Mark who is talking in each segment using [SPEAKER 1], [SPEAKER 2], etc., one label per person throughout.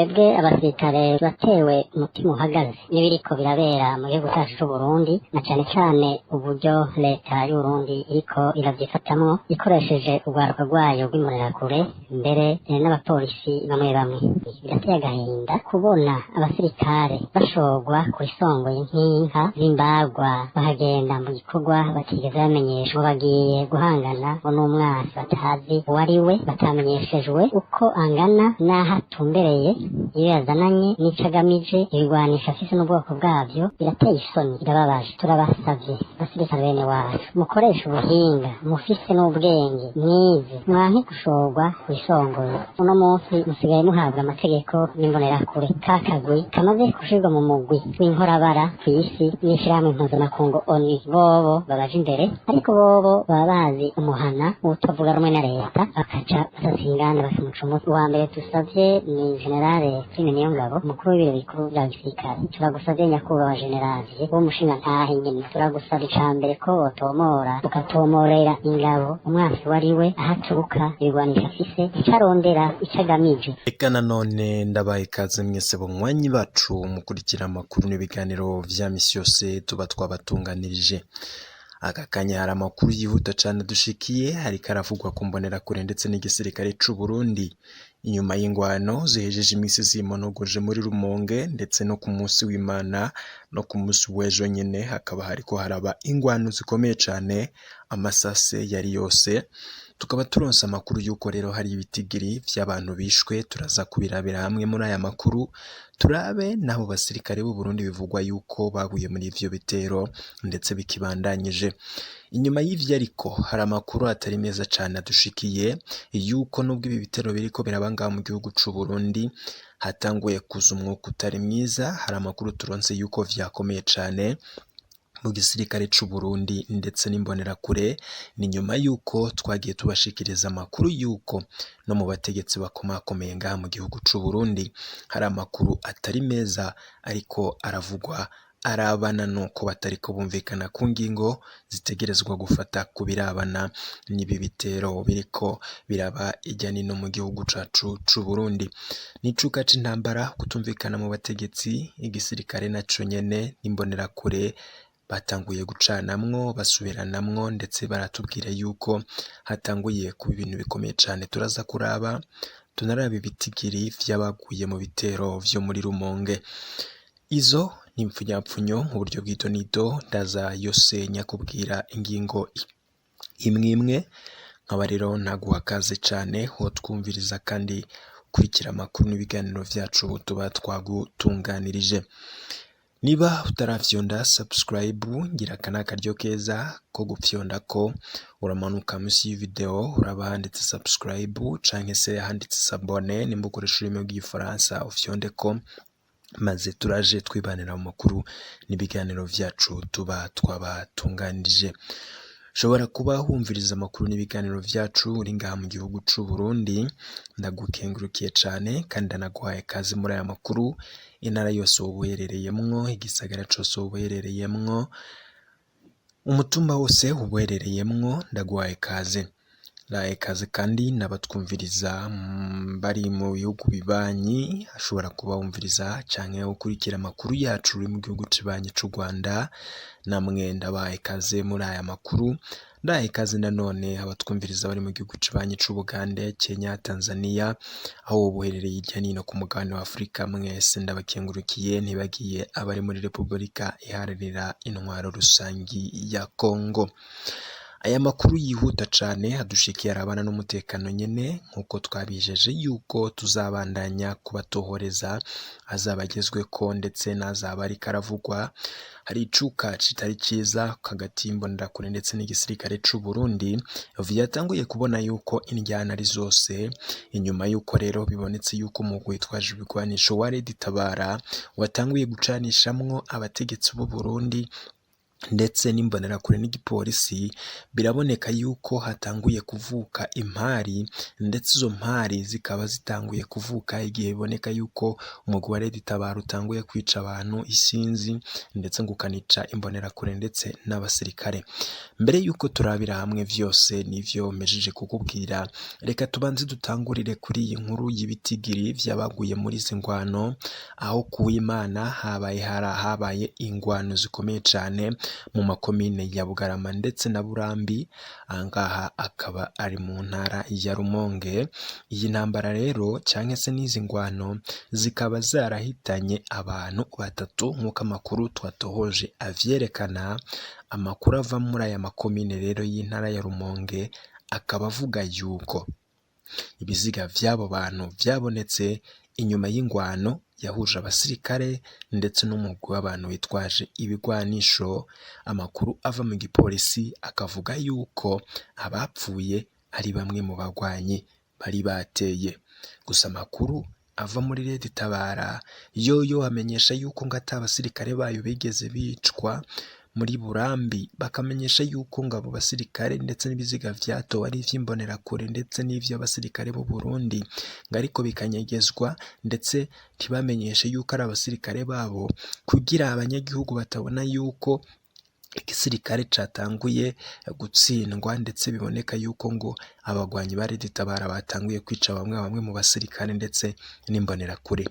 [SPEAKER 1] Twebwe abasirikare batewe umutima uhagaze n'ibiriko birabera mu gihugu cyacu c'Uburundi, na cane cane uburyo leta y'Uburundi iriko iravyifatamwo ikoresheje urwaruka rwayo rw'imbonerakure, mbere n'abapolisi bamwe bamwe. Birateye agahinda kubona abasirikare bashorwa kw'isongoye nk'inka z'imbagwa, bakagenda mu gikorwa batigeze bamenyeshwa, bagiye guhangana ngo n'umwansi batazi uwari we, batamenyeshejwe uko angana n'aho atumbereye, iyo yazananye n'ico agamije, ibigwanisho afise n'ubwoko bwavyo. Birateye isoni, birababaje. Turabasavye, basirikare bene wacu, mukoreshe ubuhinga mufise n'ubwenge mwize, mwanke gushorwa kw'isongoye. Uno munsi musigaye muhabwa amategeko n'imbonerakure, ka kagwi kamaze gushirwa mu mugwi w'inkorabara kw'isi n'ishirahamwe mpuzamakungu ONU. Bobo babaje imbere, ariko bobo baba bazi umuhana utavuga rumwe na leta, bakaca basasa inganda, bakamuca umutwe. Uwa mbere dusavye ni Generale Prime Niyongabo, umukuru w'ibiro bikuru vya gisirikare. Turagusavye, nyakubahwa generale w'umushingantahe nyene, turagusaba ica mbere ko wotomora, ugatomorera ingabo umwansi wari we, aho aturuka, ibigwanisho afise, ico arondera, ico agamije.
[SPEAKER 2] Eka nanone ndabaha ikaze mwese banywanyi bacu mukurikira amakuru n'ibiganiro vya misi yose tuba twabatunganirije. Aka kanya hari amakuru yihuta cane dushikiye, hariko aravugwa ku mbonerakure ndetse n'igisirikare c'u Burundi. Inyuma y'ingwano zihejeje imisi zimonogoje muri Rumonge, ndetse no ku munsi w'Imana no ku munsi w'ejo nyene hakaba hariko haraba ingwano zikomeye cane, amasase yari yose. Tukaba turonse amakuru y'uko rero hari ibitigiri vy'abantu bishwe, turaza kubirabira hamwe muri aya makuru, turabe n'abo basirikare b'u Burundi bivugwa yuko baguye muri ivyo bitero ndetse bikibandanyije. Inyuma y'ivyo ariko hari amakuru atari meza cane adushikiye yuko nubwo ibi bitero biriko biraba ngaha mu gihugu c'u Burundi, hatanguye kuza umwuka utari mwiza. Hari amakuru turonse yuko vyakomeye cane mu gisirikare c'u Burundi ndetse n'imbonerakure. Ni nyuma yuko twagiye tubashikiriza amakuru yuko no mu bategetsi bakomakomeye ngaha mu gihugu c'u Burundi hari amakuru atari meza ariko aravugwa, arabana nuko batariko bumvikana ku ngingo zitegerezwa gufata ku birabana n'ibi bitero biriko biraba irya nino mu gihugu cacu c'u Burundi. N'icuka c'intambara, kutumvikana mu bategetsi, igisirikare naco nyene n'imbonerakure batanguye gucanamwo, basubiranamwo, ndetse baratubwira yuko hatanguye kuba ibintu bikomeye cane. Turaza kuraba, tunaraba ibitigiri vy'abaguye mu bitero vyo muri Rumonge. Izo ni impfunyapfunyo mu buryo bw'idonido, ndaza yose nyakubwira ingingo imwe imwe. Nkaba rero ntaguha kaze cane ho twumviriza kandi ukurikira amakuru n'ibiganiro vyacu tuba twagutunganirije. Niba utaravyonda subscribe, ngira aka ni akaryo keza ko gufyonda ko uramanuka munsi y'ivideo, uraba handitse subscribe canke se handitse s'abonner nimba ukoresha ururimi rw'igifaransa, ufyonde ko, maze turaje twibanira mu makuru n'ibiganiro vyacu tuba twabatunganirije. Ushobora kuba wumviriza amakuru n'ibiganiro vyacu uri ngaha mu gihugu c'u Burundi, ndagukengurukiye cane kandi ndanaguhaye kaze muri aya makuru. Intara yose woba uherereyemwo, igisagara cose woba uherereyemwo, umutumba wose woba uherereyemwo, ndaguhaye kaze. Ndahaye ikaze kandi n'abatwumviriza bari mu bihugu bibanyi, ashobora kuba wumviriza canke ukurikira amakuru yacu uri mu gihugu kibanyi c'u Rwanda, namwe ndabahaye ikaze muri aya makuru. Ndahaye ikaze nanone abatwumviriza bari mu gihugu kibanyi c'Ubugande, Kenya, Tanzania, aho woba uherereye hirya nino ku mugabane wa Afurika, mwese ndabakengurukiye, ntibagiye abari muri Repubulika Iharanira Intwaro Rusangi ya Kongo. Aya makuru yihuta cane adushikiye arabana n'umutekano nyene, nk'uko twabijeje yuko tuzabandanya kubatohoreza azaba agezweko ndetse n'azaba ariko aravugwa. Hari icuka kitari ciza hagati y'imbonerakure ndetse n'igisirikare c'u Burundi, vyatanguye kubona yuko indyana ari zose, inyuma yuko rero bibonetse yuko umugwi witwaje ibigwanisho wa Red Tabara watanguye gucanishamwo abategetsi b'u Burundi. ndetse n'imbonerakure n'igipolisi, biraboneka yuko hatanguye kuvuka impari, ndetse izo mpari zikaba zitanguye kuvuka igihe biboneka yuko umugwi wa Red Tabara utanguye kwica abantu isinzi, ndetse ngo ukanica imbonerakure ndetse n'abasirikare. Mbere yuko turabira hamwe vyose n'ivyo mpejeje kukubwira, reka tubanze dutangurire kuri iyi nkuru y'ibitigiri vy'abaguye muri izi ngwano, aho kuw'Imana habaye ingwano zikomeye cane mu makomine ya Bugarama ndetse na Burambi, ahangaha akaba ari mu ntara ya Rumonge. Iyi ntambara rero canke se n'izi ngwano zikaba zarahitanye abantu batatu nk'uko amakuru twatohoje avyerekana. Amakuru ava muri aya makomine rero y'intara ya Rumonge akaba avuga yuko ibiziga vy'abo bantu vyabonetse inyuma y'ingwano yahuje abasirikare ndetse n'umugwi w'abantu witwaje ibigwanisho. Amakuru ava mu gipolisi akavuga yuko abapfuye ari bamwe mu bagwanyi bari bateye. Gusa amakuru ava muri Red Tabara yoyo amenyesha yuko ngo ata basirikare bayo bigeze bicwa muri Burambi, bakamenyesha yuko ngo abo basirikare ndetse n'ibiziga vyatowe ari ivy'imbonerakure ndetse n'ivy'abasirikare b'u Burundi, ngo ariko bikanyegezwa ndetse ntibamenyeshe yuko ari abasirikare babo, kugira abanyagihugu batabona yuko igisirikare catanguye gutsindwa, ndetse biboneka yuko ngo abagwanyi ba Red Tabara batanguye kwica bamwe bamwe mu basirikare ndetse n'imbonerakure.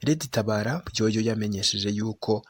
[SPEAKER 2] Red Tabara yoyo yamenyesheje yuko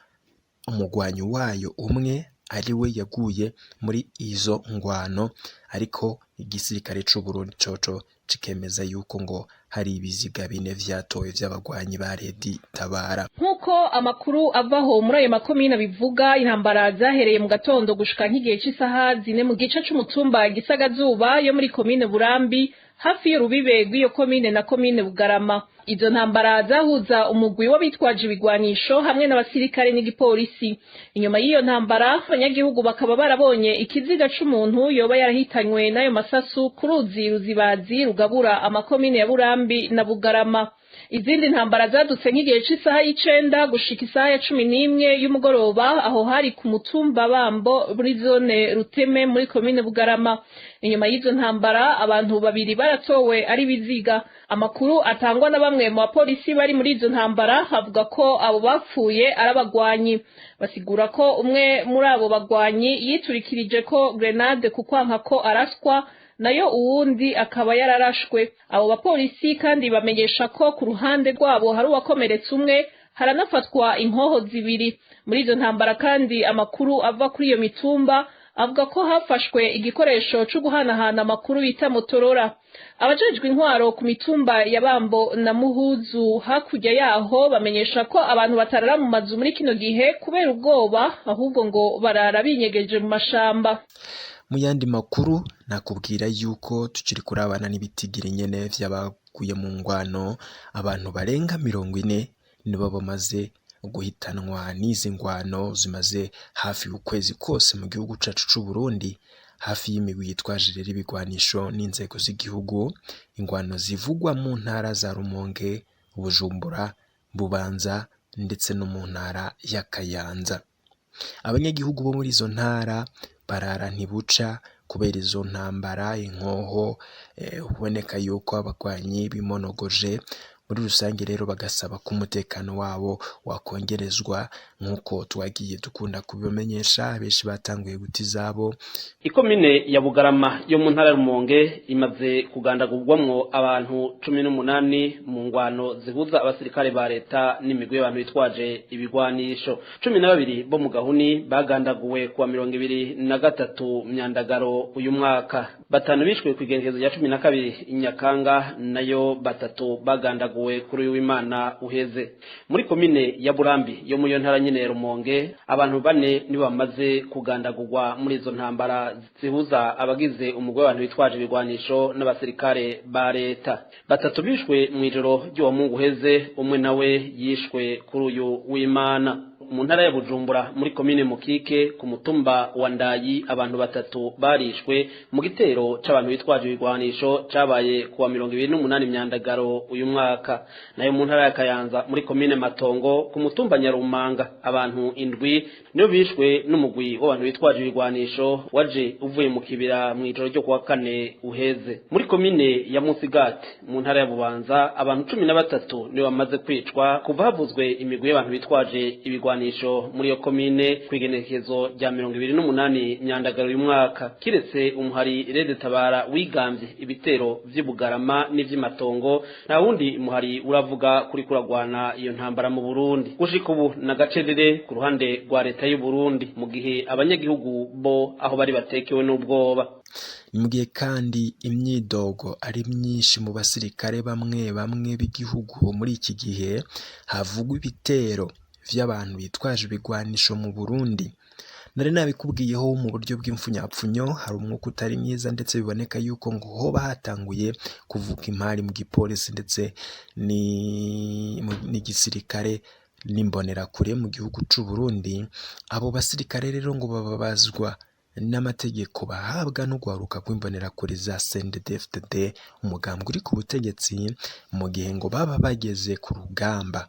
[SPEAKER 2] umugwanyi wayo umwe ari we yaguye muri izo ngwano, ariko igisirikare c'u Burundi coco cikemeza yuko ngo hari ibiziga bine vyatowe vy'abagwanyi ba Red Tabara.
[SPEAKER 3] Nk'uko amakuru avaho muri ayo makomine abivuga, intambara zahereye mu gatondo gushika nk'igihe c'isaha 4 mu gice c'umutumba Gisagazuba yo muri komine Burambi, hafi y'urubibe rw'iyo komine na komine Bugarama. Izo ntambara zahuza umugwi w'abitwaje ibigwanisho hamwe n'abasirikare n'igipolisi. Inyuma y'iyo ntambara abanyagihugu bakaba barabonye ikiziga c'umuntu yoba yarahitanywe n'ayo masasu ku ruzi Ruzibazi rugabura amakomine ya Burambi na Bugarama. Izindi ntambara zadutse nk'igihe c'isaha 9 gushika isaha ya 11 y'umugoroba, aho hari ku mutumba Bambo muri zone Ruteme muri komine Bugarama. Inyuma y'izo ntambara abantu babiri baratowe ari biziga. Amakuru atangwa na bamwe mu bapolisi bari muri izo ntambara avuga ko abo bapfuye ari abagwanyi. Basigura ko umwe muri abo bagwanyi yiturikirije ko grenade kukwanka ko araswa, nayo uwundi akaba yararashwe. Abo bapolisi kandi bamenyesha ko ku ruhande rwabo hari uwakomeretse umwe, haranafatwa inkoho zibiri. Muri izo ntambara kandi amakuru ava kuri iyo mitumba avuga ko hafashwe igikoresho cyo guhanahana amakuru bita Motorola. Abajejwe intwaro ku mitumba ya Bambo na Muhuzu hakurya yaho bamenyesha ko abantu batarara mu mazu muri kino gihe kubera ubwoba, ahubwo ngo barara binyegeje mu mashamba.
[SPEAKER 2] Mu yandi makuru nakubwira yuko tukiri kurabana n'ibitigiri nyene vy'abaguye mu ngwano, abantu barenga 40 nibo bamaze guhitanwa n'izi ngwano zimaze hafi ukwezi kose mu gihugu cacu c'u Burundi, hafi y'imigwi yitwaje rero ibigwanisho n'inzego z'igihugu. Ingwano zivugwa mu ntara za Rumonge, Bujumbura, Bubanza ndetse no mu ntara ya Kayanza. Abanyagihugu bo muri izo ntara barara ntibuca kubera izo ntambara, inkoho, uboneka yuko abagwanyi bimonogoje. Muri rusange rero bagasaba ko umutekano wabo wakongerezwa, nk'uko twagiye dukunda kubibamenyesha, benshi batanguye guta izabo.
[SPEAKER 4] Ikomine ya Bugarama yo mu ntara ya Rumonge imaze kugandagurwamwo abantu 18 mu ngwano zihuza abasirikare ba leta n'imigwi y'abantu bitwaje ibigwanisho. 12 bo mu Gahuni bagandaguwe kuwa 23 Myandagaro uyu mwaka, 5 bishwe ku igenekerezo rya 12 Nyakanga, nayo 3 bagandaguwe kuri uyu w'Imana uheze. Muri komine ya Burambi yo mu ntara nyene ya Rumonge, abantu 4 nibo bamaze kugandagurwa muri izo ntambara zihuza abagize umugwi w'abantu bitwaje ibigwanisho n'abasirikare ba leta. 3 bishwe mu ijoro ry'uwo Mungu uheze, umwe nawe yishwe kuri uyu w'Imana. Mu ntara ya Bujumbura muri komine Mukike ku mutumba wa Ndayi, abantu batatu barishwe mu gitero c'abantu bitwaje ibigwanisho cabaye kuwa 28 Myandagaro uyu mwaka. Nayo mu ntara ya Kayanza muri komine Matongo ku mutumba Nyarumanga, abantu 7 niyo bishwe n'umugwi w'abantu bitwaje ibigwanisho waje uvuye mu kibira mu ijoro ryo kuwa kane uheze. Muri komine ya Musigati mu ntara ya Bubanza, abantu 13 nibo bamaze kwicwa kuva havuzwe imigwi y'abantu bitwaje ibigwanisho muri iyo komine kwigenekezo rya 28 Myandagaro uyu mwaka. Kiretse umuhari Rede Tabara wigambye ibitero vy'Ibugarama n'ivy'Imatongo, nta wundi muhari uravuga kuri kuragwana iyo ntambara mu Burundi gushika ubu na gacerere ku ruhande rwa leta y'u Burundi, mu gihe abanyagihugu bo aho bari batekewe n'ubwoba.
[SPEAKER 2] Ni mu gihe kandi imyidogo ari myinshi mu basirikare bamwe bamwe b'igihugu muri iki gihe havugwa ibitero vy'abantu bitwaje ibigwanisho mu Burundi. Nari nabikubwiyeho mu buryo bw'imfunyapfunyo, hari umwuka utari mwiza ndetse biboneka yuko ngo hoba hatanguye kuvuka impari mu gipolisi ndetse n'igisirikare n'imbonerakure mu gihugu c'u Burundi. Abo basirikare rero ngo bababazwa n'amategeko bahabwa n'ugwaruka rw'imbonerakure za CNDD-FDD, umugambwe uri ku butegetsi, mu gihe ngo baba bageze ku rugamba.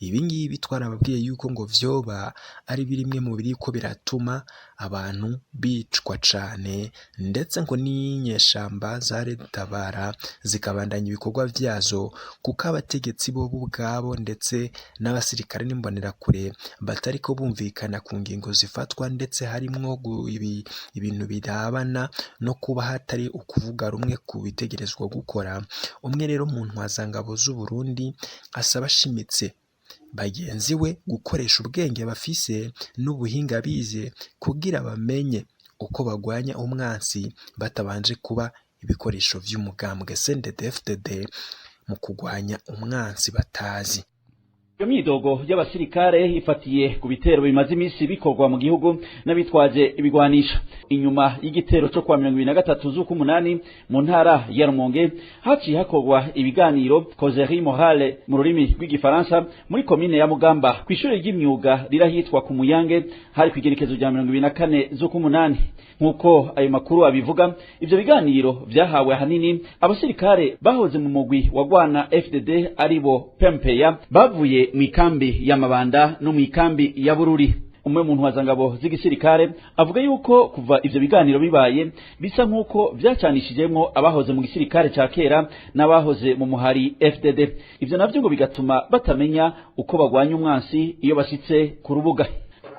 [SPEAKER 2] Ibi ngibi twarababwiye yuko ngo vyoba ari bimwe mu biriko biratuma abantu bicwa cane, ndetse ngo n'inyeshamba za Tabara zikabandanya ibikorwa vyazo, kuko abategetsi bo ubwabo ndetse n'abasirikare n'imbonerakure batariko bumvikana ku ngingo zifatwa, ndetse harimwo ibintu birabana no kuba hatari ukuvuga rumwe ku bitegerezwa gukora. Umwe rero mu ntwazangabo z'u Burundi asaba ashimitse bagenzi we gukoresha ubwenge bafise n'ubuhinga bize kugira bamenye uko bagwanya umwansi batabanje kuba ibikoresho vy'umugambwe CNDD-FDD mu kugwanya umwansi batazi.
[SPEAKER 5] Iyo myidogo y'abasirikare ifatiye ku bitero bimaze iminsi bikorwa mu gihugu n'abitwaje ibigwanisho. Inyuma y'igitero cyo kwa 23 z'ukumunani mu ntara ya Rumonge, haciye hakorwa ibiganiro causerie morale mu rurimi rw'igifaransa muri komine ya Mugamba kw'ishure ry'imyuga rirahitwa ku Muyange, hari kw'igerekezo rya 24 z'ukumunani. Nk'uko ayo makuru abivuga, ivyo biganiro vyahawe ahanini abasirikare bahoze mu mugwi wagwana FDD, aribo Pempeya, bavuye mw'ikambi ya Mabanda no mw'ikambi ya Bururi. Umwe mu ntwazangabo z'igisirikare avuga yuko kuva ivyo biganiro bibaye bisa nk'uko vyacanishijemwo abahoze mu gisirikare ca kera n'abahoze mu muhari FDD. Ivyo navyo ngo bigatuma batamenya uko bagwanya umwansi iyo bashitse ku rubuga.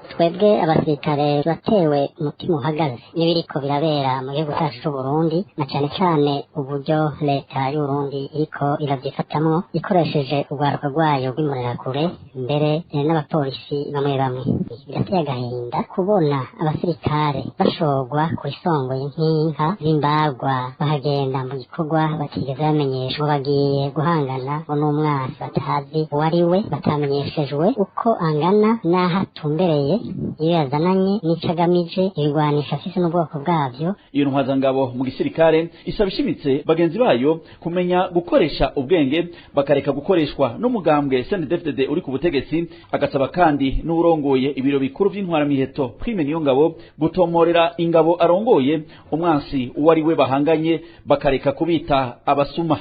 [SPEAKER 1] Twebwe abasirikare batewe umutima uhagaze n'ibiriko birabera mu gihugu cyacu c'u Burundi, na cane cane uburyo leta y'u Burundi iriko iravyifatamwo ikoresheje urwaruka rwayo rw'imbonerakure, mbere n'abapolisi bamwe bamwe. Birateye agahinda kubona abasirikare bashorwa kw'isongoye nk'inka z'imbagwa, bakagenda mu gikorwa batigeze bamenyeshwa, bagiye guhangana ngo n'umwansi batazi uwo ari we, batamenyeshejwe uko angana n'aho atumbereye, iyo yazananye n'ico agamije, ibigwanisho afise n'ubwoko bwavyo.
[SPEAKER 5] Iyo ntwazangabo mu gisirikare isaba ishimitse bagenzi bayo kumenya gukoresha ubwenge, bakareka gukoreshwa n'umugambwe CNDD-FDD uri ku butegetsi. Agasaba kandi n'urongoye ibiro bikuru vy'intwaramiheto Prime Niyongabo gutomorera ingabo arongoye umwansi uwo ari we bahanganye, bakareka kubita abasuma.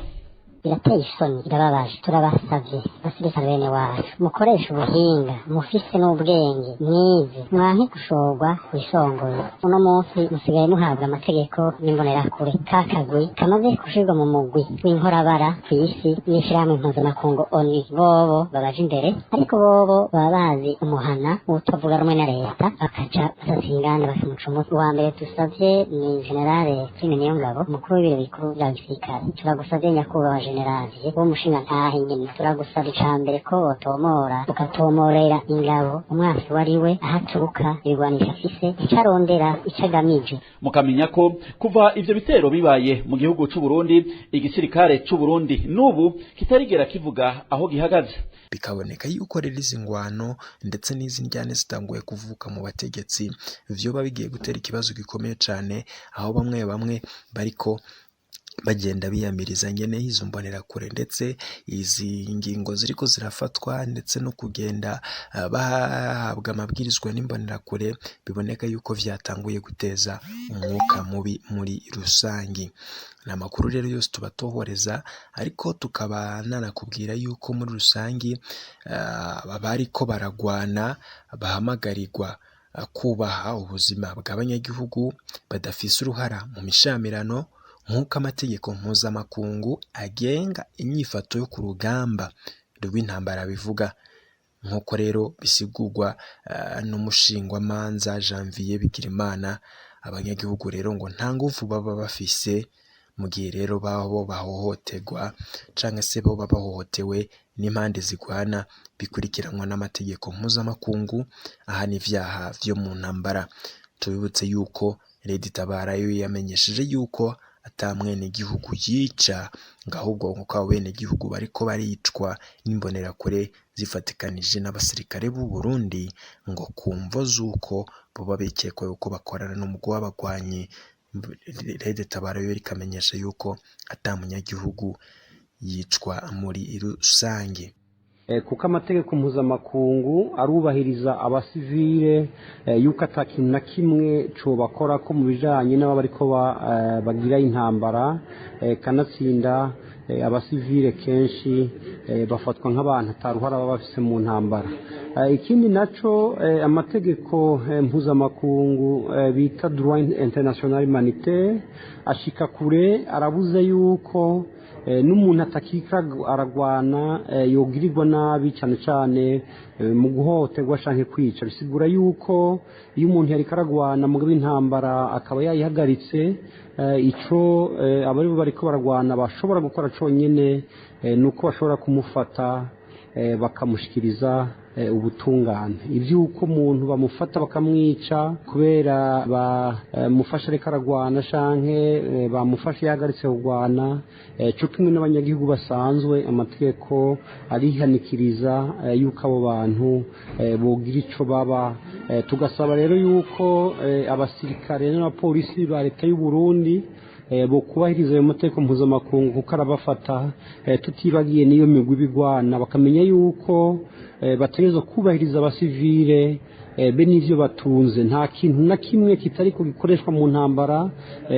[SPEAKER 1] Birateye isoni, birababaje. Turabasavye basirikare bene wacu, mukoreshe ubuhinga mufise n'ubwenge mwize, mwanke gushorwa kw'isongoye. Uno munsi musigaye muhabwa amategeko n'imbonerakure, ka kagwi kamaze gushirwa mu mugwi w'inkorabara kw'isi n'ishirahamwe mpuzamakungu ONU. Bobo babaje imbere, ariko bobo baba bazi umuhana utavuga rumwe na leta, bakaca basasa inganda bakamuca umutwe. Uwa mbere dusavye ni generale Prime Niyongabo, umukuru w'ibiro bikuru vya gisirikare. Turagusavye nyakubahwa generali wo mushinga ntahe nyene, turagusaba icambere ko wotomora, ugatomorera ingabo umwansi wari we, aho aturuka, ibigwanisho afise, ico arondera, ico agamije.
[SPEAKER 5] Mukamenya ko kuva ivyo bitero bibaye mu gihugu c'u Burundi, igisirikare c'u Burundi n'ubu kitarigera kivuga aho gihagaze.
[SPEAKER 2] Bikaboneka yuko rero izi ngwano ndetse n'izi njyane zitanguye kuvuka mu bategetsi vyoba bigiye gutera ikibazo gikomeye cane, aho bamwe bamwe bariko Bagenda biyamiriza nyene izo mbonerakure ndetse izi ngingo ziriko zirafatwa, ndetse no kugenda bahabwa amabwirizwa n'imbonerakure, biboneka yuko vyatanguye guteza umwuka mubi muri rusangi. Ni amakuru rero yose tubatohoreza, ariko tukaba nanakubwira yuko muri rusangi abariko baragwana bahamagarirwa kubaha ubuzima bw'abanyagihugu badafise uruhara mu mishamirano, nk'uko amategeko mpuzamakungu agenga inyifato yo ku rugamba rw'intambara bivuga, nk'uko rero bisigurwa n'umushingwamanza Janvier Bigirimana. Abanyagihugu rero ngo nta nguvu baba bafise mu gihe rero babo bahohoterwa canke se bo bahohotewe n'impande zigwana, bikurikiranwa n'amategeko mpuzamakungu ahana ivyaha vyo mu ntambara. Tubibutse yuko Leta Itabara yo yamenyesheje yuko ata mwenegihugu yica, ngo ahubwo nkuko abo benegihugu bariko baricwa n'imbonerakure zifatikanije n'abasirikare b'u Burundi, ngo ku mvo z'uko boba bikekwa yuko bakorana n'umugwi w'abagwanyi. Leta Itabara yo ikamenyesha yuko ata munyagihugu yicwa muri rusange,
[SPEAKER 6] kuko amategeko mpuzamakungu arubahiriza abasivile, yuko ata kintu na kimwe cobakora ko mu bijanye n'ababa bariko bagira intambara. Kanatsinda abasivile kenshi bafatwa nk'abantu ataruhara baba bafise mu ntambara. Ikindi naco, amategeko mpuzamakungu bita droit international humanitaire ashika kure, arabuze yuko n'umuntu atakika aragwana yogirirwa nabi, cyane cyane mu guhohoterwa canke kwica. Bisigura yuko iyo umuntu yariko aragwana mugabo intambara akaba yayihagaritse, ico abari bariko baragwana bashobora gukora conyene nuko bashobora kumufata bakamushikiriza ubutungane. Iby'uko umuntu bamufata bakamwica kubera bamufashe ariko aragwana canke bamufashe yahagaritse kugwana, co kimwe n'abanyagihugu basanzwe, amategeko arihanikiriza yuko abo bantu bogira ico baba. Tugasaba rero yuko abasirikare n'abapolisi ba leta y'u Burundi bo kubahiriza ayo mategeko mpuzamakungu, kuko arabafata, tutibagiye n'iyo migwi ibigwana, bakamenya yuko bategerezwa kubahiriza abasivile be n'ivyo batunze. Nta kintu na kimwe kitari ko gikoreshwa mu ntambara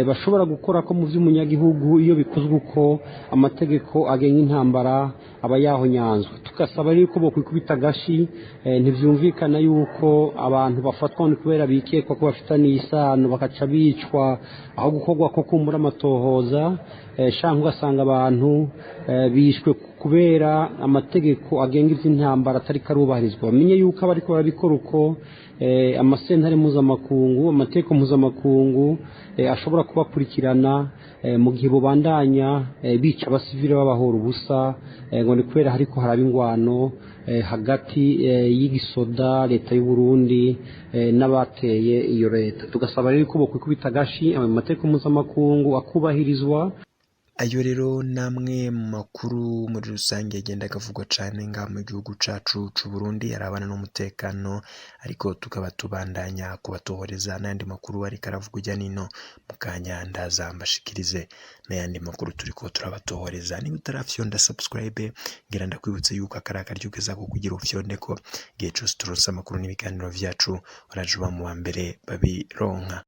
[SPEAKER 6] bashobora gukora ko mu vy'umunyagihugu. Iyo bikozwe uko, amategeko agenga intambara aba yahonyanzwe. Tugasaba yuko bokwikubita agashi. Ntivyumvikana yuko abantu bafatwa ni kubera bikekwa ko bafitaniye isano, bakaca bicwa aho gukorwa ko kumbura amatohoza, canke ugasanga abantu bishwe kubera amategeko agenga ivy'intambara atari karubahirizwa. Bamenye yuko abariko barabikora uko, amasentare mpuzamakungu, amategeko mpuzamakungu ashobora kubakurikirana mu gihe bobandanya bica abasivile babahora ubusa, ngo ni kubera hariko haraba ingwano hagati y'igisoda, leta y'u Burundi n'abateye iyo leta. Tugasaba rero ko bokwikubita agashi, ayo mategeko mpuzamakungu akubahirizwa.
[SPEAKER 2] Ayo rero namwe mu makuru muri rusange agenda akavugwa cane ngaha mu gihugu cacu c'u Burundi arabana n'umutekano, ariko tukaba tubandanya kubatohoreza n'ayandi makuru ariko aravugwa irya nino. Mu kanya ndaza mbashikirize n'ayandi makuru turiko turabatohoreza. Niba utarafyonda subscribe, ngira ndakwibutse yuko akari akaryo keza ko kugira ufyondeko. Igihe cose turonse amakuru n'ibiganiro vyacu, uraja uba mu wa mbere babironka.